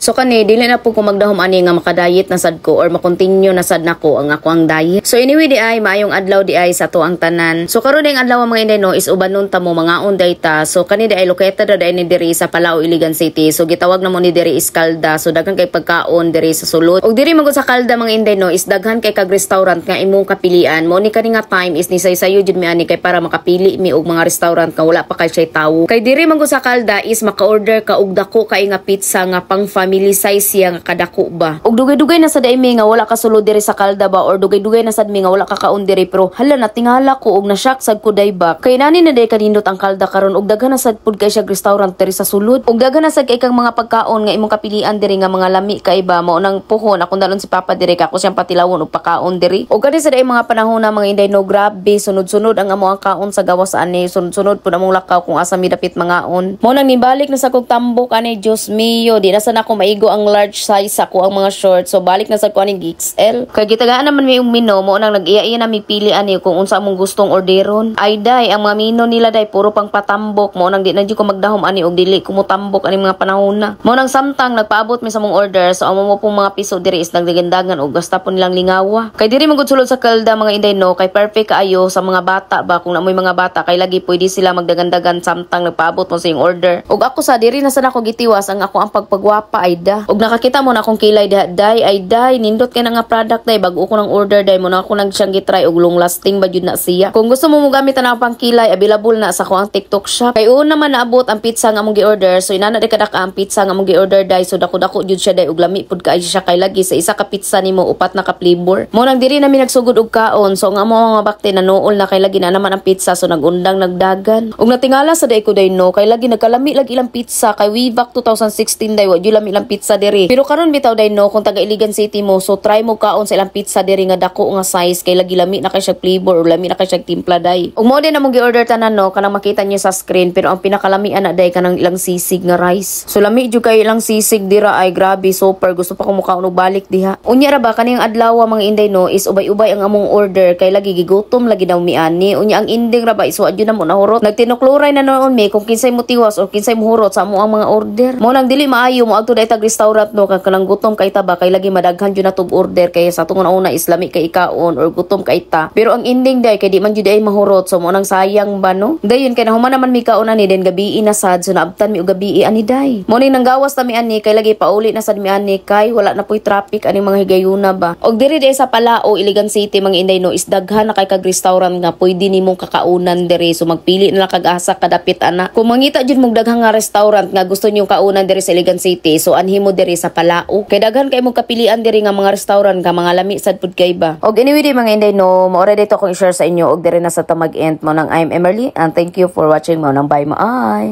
So kani, dili na po ko magdahom ani nga makadayet na sad ko or makontinue na sad nako ang ako ang diet. So anyway di ay, maayong adlaw di ay sa ato ang tanan. So karon ding adlaw, mga inday, no, is ubanon ta mo, mangaon day ta. So kani di ay located ra ni diri sa Palao, Iligan City. So gitawag na mo ni diri is Kalda. So daghan kay pagkaon diri sa sulod. Og diri man gud sa Kalda, mga inday, no, is daghan kay kag restaurant nga imong kapilian. Mo ni kani nga time is nisaysayo jud mi ani kay para makapili mi og mga restaurant nga wala pa kay siya tawo. Kay diri man gud sa Kalda is maka-order ka og dako kay nga pizza nga pang family size siya nga kadako ba. Og dugay-dugay na sad mi nga wala ka sulod diri sa Kalda ba or dugay-dugay na sad mi nga wala ka kaon diri, pero hala, natingala ko og na-shock sad ko day ba. Kay nani na day kanindot ang Kalda karon og daghan na sad pud kay siya restaurant diri sa sulod. Og daghan na sad kay kang mga pagkaon nga imong kapilian diri nga mga lami kay ba. Mao nang puhon akong dalon si Papa diri kay ako siyang patilawon og pakaon diri. Og kani sa day mga panahon na, mga inday, no, grabe, sunod-sunod ang amo ang kaon sa gawas ani, sunod-sunod pud among lakaw kung asa mi dapit mangaon. Mao nang nibalik na sa kog tambok ani, Dios mio, di na sa nako maigo ang large size ako ang mga shorts. So balik na sa ko aning XL. Kay gitagaan naman mi og menu, mo nang nag-iya-iya na mi pili ani kung unsa among gustong orderon. Ay day, ang mga menu nila day puro pang patambok. Mo nang di na jud ko magdahom ani og dili ko motambok ani mga panahon na. Mo nang samtang nagpaabot mi sa mong order, so amo mo pong mga piso diri is nagdagandagan og basta po nilang lingawa. Kay diri man gud sulod sa Kalda, mga inday, no, kay perfect kaayo sa mga bata ba. Kung namoy mga bata, kay lagi pwede sila magdagandagan samtang nagpaabot mo sa iyong order. Og ako sa diri na sa nako gitiwas ang ako ang pagpagwapa ay da. Og nakakita mo na akong kilay diha day, ay day, nindot kay na nga product day, bago ko nang order day mo na ako nang siyang gitry og long lasting ba jud na siya. Kung gusto mo mogamit na pang kilay, available na sa ko ang TikTok Shop. Kay una man naabot ang pizza nga among gi-order, so inana di kadak ang pizza nga among gi-order day, so dako-dako jud siya day og lami pud kaayo siya kay lagi sa isa ka pizza nimo upat na ka flavor. Mo nang diri nami nagsugod og kaon, so ang amo mga bakte nanuol na kay lagi na naman ang pizza, so nagundang nagdagan. Og natingala sa day ko day, no, kay lagi nagkalami lagi ilang pizza kay way back 2016 day wa jud lami ilang pizza diri. Pero karon bitaw day, no, kung taga Iligan City mo, so try mo kaon sa ilang pizza diri nga dako nga size kay lagi lami na kay siya flavor or lami na kay siya timpla day. Ug mo din among gi-order tanan, no, kanang makita niyo sa screen, pero ang pinakalamian na day kanang ilang sisig nga rice. So lami jud kay ilang sisig dira ay grabe, super gusto pa ko mukaon og balik diha. Unya ra ba kaning adlaw, mga inday, no, is ubay-ubay ang among order kay lagi gigutom lagi daw mi ani. Unya ang ending ra ba iso adyo na mo nahurot. Nagtinukluray na noon mi kung kinsay mo tiwas or kinsay mo hurot sa amo ang mga order. Mo nang dili maayo mo adto tag restaurant, no, kay kanang gutom kay ta ba, kay lagi madaghan jud na tug order kay sa atong una is lami kay ikaon or gutom kay ta. Pero ang ending day kay di man jud ay mahurot, so mo nang sayang ba, no. Dayon kay nahuman naman mi kaon ani, den gabi na sad, so naabtan mi og gabi ani day. Mo ning nanggawas ta mi ani kay lagi pauli na sad mi ani kay wala na poy traffic ani mga higayuna ba. Og diri day sa Palao, Iligan City, mga inday, no, is daghan na kay kag restaurant nga pwede nimong kakaunan diri, so magpili na lang kag asa kadapit ana. Kung mangita jud mong daghang nga restaurant nga gusto niyo kaunan diri sa Iligan City, so anhi mo diri sa Palao. Kay daghan kay mong kapilian diri nga mga restaurant nga mga lami sad pud kay ba. Og anyway di, mga inday, no, mo already to akong i-share sa inyo og diri na sa ta mag-end. Mo nang I'm Emerly and thank you for watching. Mo nang bye mo ay.